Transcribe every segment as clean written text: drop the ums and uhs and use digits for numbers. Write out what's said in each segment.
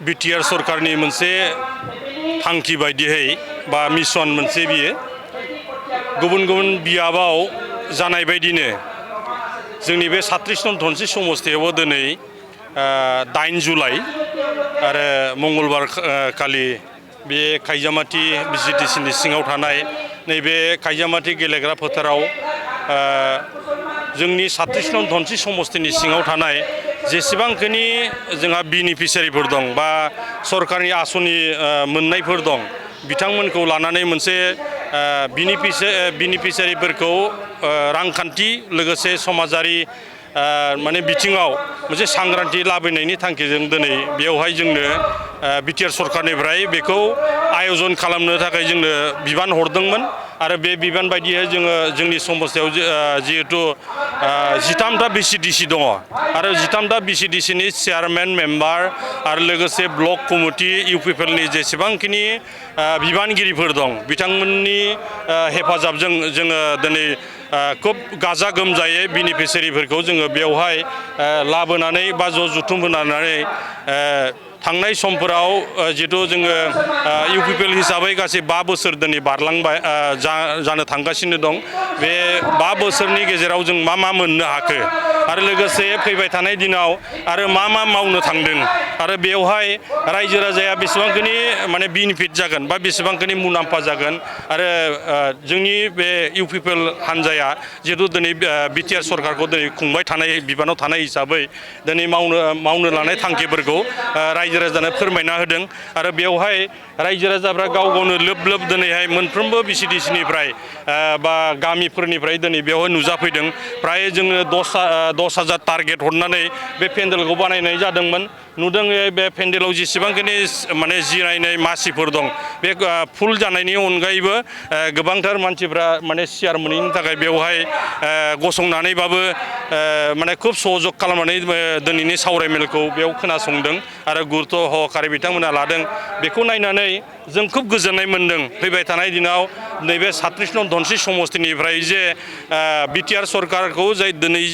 BTR सरकारनि मोनसे थांखि बायदियै बा मिशन मोनसे बियो गुबुन गुबुन बियाबाव जानाय बायदिनो जोंनि बे 37 नं धनस्रि समस्थियावबो दिनै 8 जुलाइ आरो मंगलबार खालि बे खायजामाथि बिजिटिसिनि सिङाव थानाय नैबे खायजामाथि गेलेग्रा फोथाराव जोंनि 37 नं धनस्रि समस्थिनि सिङाव थानाय जेसेबांखिनि जोंहा बेनिफिसियारिफोर दं बा सरकारनि आसनि मोननायफोर दं बिथांमोनखौ लानानै मोनसे बेनिफिसियारिफोरखौ रांखान्थि लोगोसे समाजारि माने बिथिङाव मोनसे सांग्रांथि लाबोनायनि थांखिजों दिनै बेयावहाय जोंनो बिटिआर सरकारनिफ्राय बेखौ आयजन खालामनो थाखाय जोंनो बिबान हरदोंमोन आरो बे बिबान बायदियै जोङो जोंनि समस्थियाव जिहेतु 13टा बिसिडिसि दङ आरो 13टा बिसिडिसिनि चेयारमेन मेम्बार आरो लोगोसे ब्लक कमिटि इउपिपिएलनि जेसेबांखिनि बिबानगिरिफोर दं बिथांमोननि हेफाजाबजों जोङो दिनै खुब गाजा गोमजायै बेनिफिसियारिफोरखौ जोङो बेवहाय लाबोनानै बा जुथुम होनानै थांनाय समफोराव जिहेतु जोङो इउपिपिएल हिसाबै गासै 5 बोसोर दिनै बारलांबाय जानो थांगासिनो दं बे 5 बोसोरनि गेजेराव जों मा मोननो हाखो आरो लोगोसे फैबाय थानाय दिनाव आरो मा मावनो थांदों आरो बेवहाय रायजो राजाया बेसेबांखिनि माने बेनिफिट जागोन बा बेसेबांखिनि मुलाम्फा जागोन आरो जोंनि बे इउपिपिएल हान्जाया जिहेतु दिनै बिटिआर सरकारखौ दिनै खुंबाय थानाय बिबानाव थानाय हिसाबै दिनै मावनो लानाय थांखिफोरखौ रायजो राजानो फोरमायना होदों आरो बेवहाय रायजो राजाफ्रा गाव गावनो लोब दिनैहाय मोनफ्रोमबो बिसिडिसिनिफ्राय बा गामिफोरनिफ्राय दिनै बेवहाय नुजाफैदों फ्राय जोङो 10,000 टारगेट हरनानै बे पेन्डेलखौ बानायनाय जादोंमोन नुदों बे पेन्डेलाव जेसेबांखिनि माने जिरायनाय मासिफोर दं बे फुल जानायनि अनगायैबो गोबांथार मानसिफ्रा माने सियार मोनैनि थाखाय बेवहाय गसंनानैबाबो माने खुब सहजग खालामनानै दिनैनि सावरायमेलखौ बेयाव खोनासंदों आरो गुरुत्व सहकारै बिथांमोना लादों बेखौ नायनानै जों खुब गोजोननाय मोनदों फैबाय थानाय दिनाव नैबे 37 नं धनस्रि समस्थिनिफ्राय जे बिटिआर सरकारखौ जाय दिनै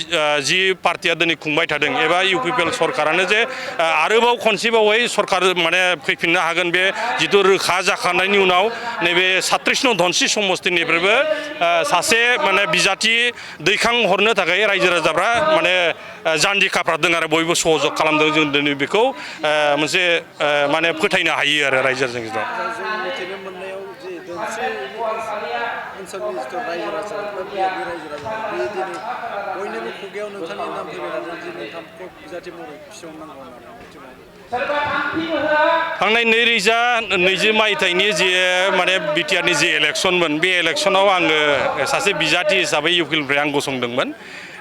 जि पार्टिया दिनै खुंबाय थादों एबा इउपिपिएल सरकारानो जे आरोबाव खनसेबावै सरकार माने फैफिननो हागोन बे जिथु रोखा जाखांनायनि उनाव नैबे 37 नं धनस्रि समस्थिनिफ्रायबो सासे माने बिजाथि दैखांहरनो थाखाय रायजो राजाफ्रा माने जान्जि खाफ्रादों आरो बयबो सहजग खालामदों जों दिनै बेखौ मोनसे माने फोथायनो हायो आरो रायजो राजाजों थांनाय 2020 मायथाइनि जे माने बिटिआरनि जे इलेक्शनमोन बे इलेक्शनाव आङो सासे बिजाथि हिसाबै इउपिपिएलनिफ्राय आं गसंदोंमोन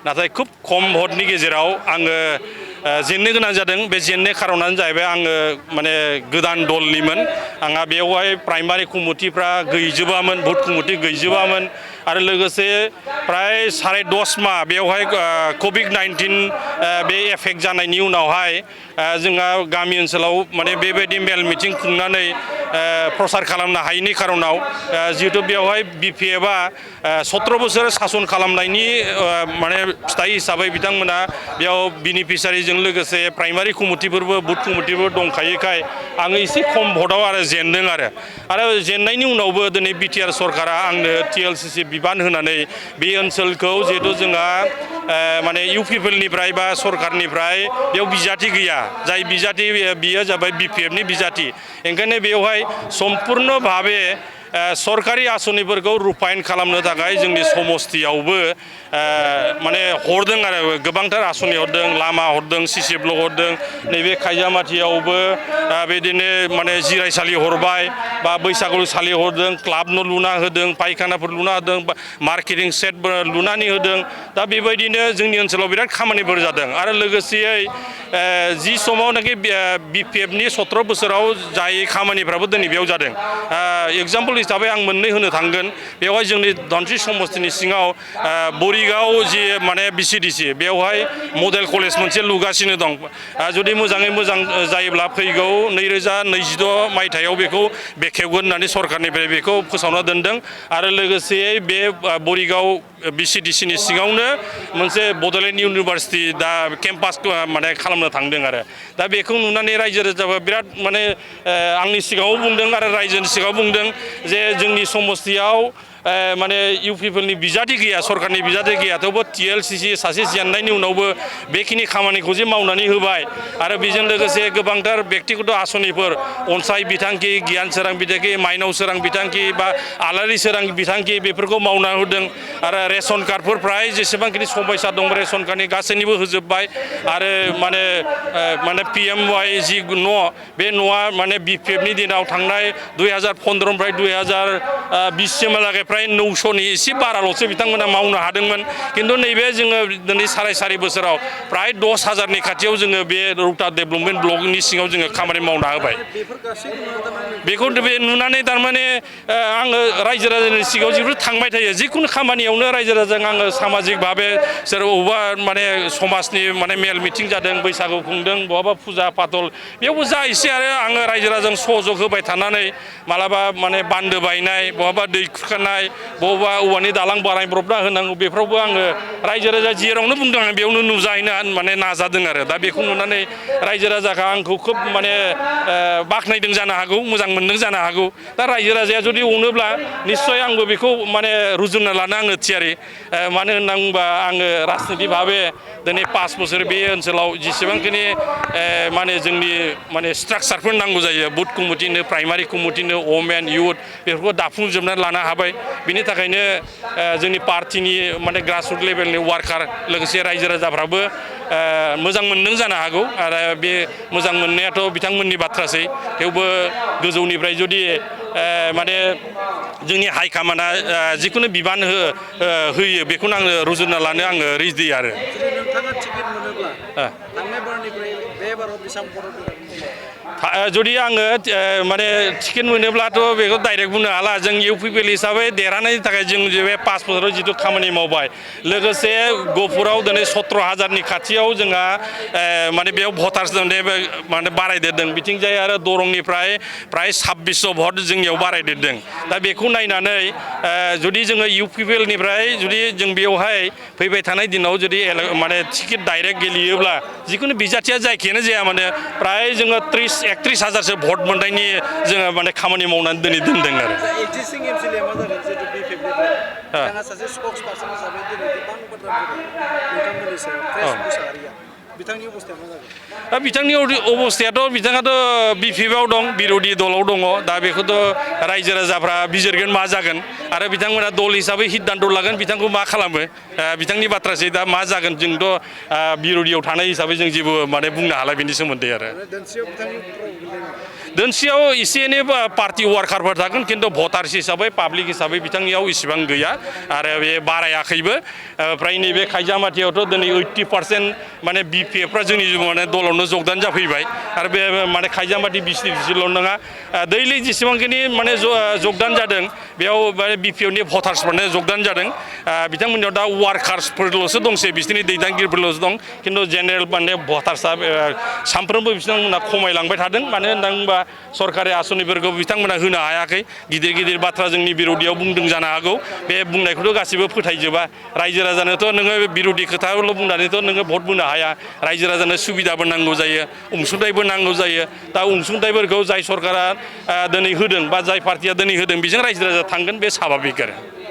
नाथाय खुब खम भटनि गेजेराव आङो जेननो गोनां जादों बे जेननाय खारनानो जाहैबाय आङो माने गोदान दलनिमोन आंहा बेवहाय प्राइमारि कमिटिफ्रा गैजोबामोन भट कमिटि गैजोबामोन आरो लोगोसे प्राय 10.5 माह बेवहाय कभिड-19 बे एफेक्ट जानायनि उनावहाय जोंहा गामि ओनसोलाव माने बेबायदि मेल मिटिं खुंनानै प्रसार खालामनो हायैनि खारनाव जिहेतु बेवहाय बिपिएफआ 17 बोसोर सासन खालामनायनि माने फिथाइ हिसाबै बिथांमोना बेयाव बेनिफिसियारिजों लोगोसे प्राइमारि कमिटिफोरबो बुथ कमिटिफोर दंखायोखाय आङो एसे खम भटआव आरो जेनदों आरो जेननायनि उनावबो दिनै बिटिआर सरकारा आंनो टिएलसिसि बिबान होनानै बे ओनसोलखौ जिहेतु जोंहा माने इउपिपिएलनिफ्राय बा सरकारनिफ्राय बेयाव बिजाथि गैया जाय बिजाथि बियो जाबाय बिपिएफनि बिजाथि ओंखायनो बेवहाय सम्पुर्ण भाबे सरकारि आसनिफोरखौ रुपायन खालामनो थाखाय जोंनि समस्थियावबो माने हरदों आरो गोबांथार आसनि हरदों लामा हरदों सिसि ब्लक हरदों नैबे खायजामाथियावबो बिदिनो माने जिरायसालि हरबाय बा बैसागुसालि हरदों क्लाब न' लुना होदों पायखानाफोर लुना होदों मार्केटिं सेट लुनानै होदों दा बेबायदिनो जोंनि ओनसोलाव बिराद खामानिफोर जादों आरो लोगोसेयै जि समावनाखि बिपिएफनि 17 बोसोराव जाय खामानिफ्राबो दिनै बेयाव जादों एग्जाम्पल हिसाबै आं मोननै होनो थांगोन बेवहाय जोंनि धनस्रि समस्थिनि सिङाव बरिगाव जि माने बिसिडिसि बेवहाय मडेल कलेज मोनसे लुगासिनो दं जुदि मोजाङै मोजां जायोब्ला फैगौ 2026 मायथाइयाव बेखौ बेखेवगोन होननानै सरकारनिफ्राय बेखौ फोसावना दोनदों आरो लोगोसे बे बरिगाव BCDC नि सिङावनो मोनसे बड'लेण्ड इउनिभार्सिटि दा केम्पास माने खालामनो थांदों आरो दा बेखौ नुनानै रायजो राजाफ्रा बिराद माने आंनि सिगाङाव बुंदों आरो रायजोनि सिगाङाव बुंदों जे जोंनि समस्तियाव माने इउपिपिएलनि बिजाथि गैया सरकारनि बिजाथि गैया थेवबो TLCC सासे जेननायनि उनावबो बेखिनि खामानिखौ जे मावनानै होबाय आरो बेजों लोगोसे गोबांथार व्यक्तिगत आसनिफोर अनसाय बिथांखि गियान सोरां बिथांखि माइनाव सोरां बिथांखि बा आलारि सोरां बिथांखि बेफोरखौ मावना होदों आरो रेशन कार्डफोर फ्राय जेसेबांखिनि समयसा दं रेशन कार्डनि गासैनिबो होजोबबाय आरो माने PMY जि न' बे न'आ माने BPFनि दिनाव थांनाय 2015 निफ्राय 2020 सिमहालागै फ्राय 900नि एसे बाराल'सो बिथांमोना मावनो हादोंमोन किन्तु नैबे जोङो दिनै साराय बोसोराव फ्राय 10,000नि खाथियाव जोङो बे रौता डेभेलपमेन्ट ब्लकनि सिङाव जोङो खामानि मावना होबाय बेखौ नुनानै थारमाने आङो रायजो राजानि सिगाङाव जिहेतु थांबाय थायो जिखुनु खामानियावनो रायजो राजाजों आङो सामाजिक भाबे सोर बबेबा माने समाजनि माने मेल मिटिं जादों बैसागु खुंदों बहाबा फुजा फाथल बेयावबो जा एसे आरो आङो रायजो राजाजों सहयोग होबाय थानानै मालाबा माने बान्दो बायनाय बहाबा दै खुरखानाय बबेबा औवानि दालां बानायब्रबना होनांगौ बेफोरावबो आङो रायजो राजा जेरावनो बुंदों आं बेयावनो नुजाहैनो माने नाजादों आरो दा बेखौ नुनानै रायजो राजाखौ आंखौ खोब माने बाख्नायदों जानो हागौ मोजां मोनदों जानो हागौ दा रायजो राजाया जुदि अनोब्ला निस्सय आंबो बेखौ माने रुजुनना लानो आङो थियारि मानो होनना बुंबा आङो राजनिति भाबे दिनै 5 बोसोर बे ओनसोलाव जेसेबांखिनि माने जोंनि माने स्ट्राक्चारफोर नांगौ जायो बुथ कमिटिनो प्राइमारि कमिटिनो वमेन इउथ बेफोरखौ दाफुंजोबनानै लानो हाबाय बिनि थाखायनो जोंनि पार्टिनि माने ग्रासरुट लेभेलनि वार्कार लोगोसे रायजो राजाफ्राबो मोजां मोनदों जानो हागौ आरो बे मोजां मोननायाथ' बिथांमोननि बाथ्रासै थेवबो गोजौनिफ्राय जुदि माने जोंनि हाइकमान्डआ जिखुनु बिबान होयो बेखौनो आङो रुजुनना लानो आङो रेडि आरो जुदि आङो माने टिकेट मोनोब्लाथ' बेखौ डाइरेक्ट बुंनो हाला जों इउपिपिएल हिसाबै देरहानायनि थाखाय जों बे 5 बोसोराव जिथु खामानि मावबाय लोगोसे गहपुराव दिनै 17,000नि खाथियाव जोंहा माने बेयाव भटार्स माने बारायदेरदों बिथिंजाय आरो दरंनिफ्राय प्राय 2600 भट जोंनियाव बारायदेरदों दा बेखौ नायनानै जुदि जोङो इउपिपिएलनिफ्राय जुदि जों बेवहाय फैबाय थानाय दिनाव जुदि माने टिकेट डाइरेक्ट गेलेयोब्ला जिखुनु बिजाथिया जायखियानो जाया माने प्राय जोङो 31,000सो भट मोननायनि जोङो माने खामानि मावनानै दिनै दोनदों आरो बिथांनि अबस्थायाथ' बिथाङाथ' BPF-आव दं बिर'धि दलाव दङ दा बेखौथ' रायजो राजाफ्रा बिजिरगोन मा जागोन आरो बिथांमोना दल हिसाबै सिद्धान्त लागोन बिथांखौ मा खालामो बिथांनि बाथ्रासै दा मा जागोन जोंथ' बिर'धियाव थानाय हिसाबै जों जेबो माने बुंनो हाला बेनि सोमोन्दै आरो दोनसेयाव एसे एनै पार्टि वार्कारफोर थागोन खिन्थु भटार्स हिसाबै पाब्लिक हिसाबै बिथांनियाव इसेबां गैया आरो बे बारायाखैबो फ्राय नैबे खायजामाथियावथ' दिनै 80% माने BPF-फ्रा जोंनि माने दलावनो जगदान जाफैबाय आरो बे माने खायजामाथि BCDC-ल' नङा दैलि जेसेबांखिनि माने जगदान जादों बेयाव माने BPF-नि भटार्सफोरनो जगदान जादों बिथांमोननियाव दा वार्कार्सफोरल'सो दंसै बिसोरनि दैदेनगिरिफोरल'सो दं खिन्थु जेनेरेल माने भटार्सआ सानफ्रोमबो बिथांमोना खमायलांबाय थादों मानो होनना बुंबा सरकारि आसनिफोरखौ बिथांमोना होनो हायाखै गिदिर गिदिर बाथ्रा जोंनि बिर'धियाव बुंदों जानो हागौ बे बुंनायखौथ' गासिबो फोथायजोबा रायजो राजानोथ' नोङो बिर'धि खोथाल' बुंनानैथ' नोङो भट बुंनो हाया रायजो राजानो सुबिदाबो नांगौ जायो अनसुंथाइबो नांगौ जायो दा अनसुंथाइफोरखौ जाय सरकारा दिनै होदों बा जाय पार्टिया दिनै होदों बेजों रायजो राजा थांगोन बे स्वाभाबिक आरो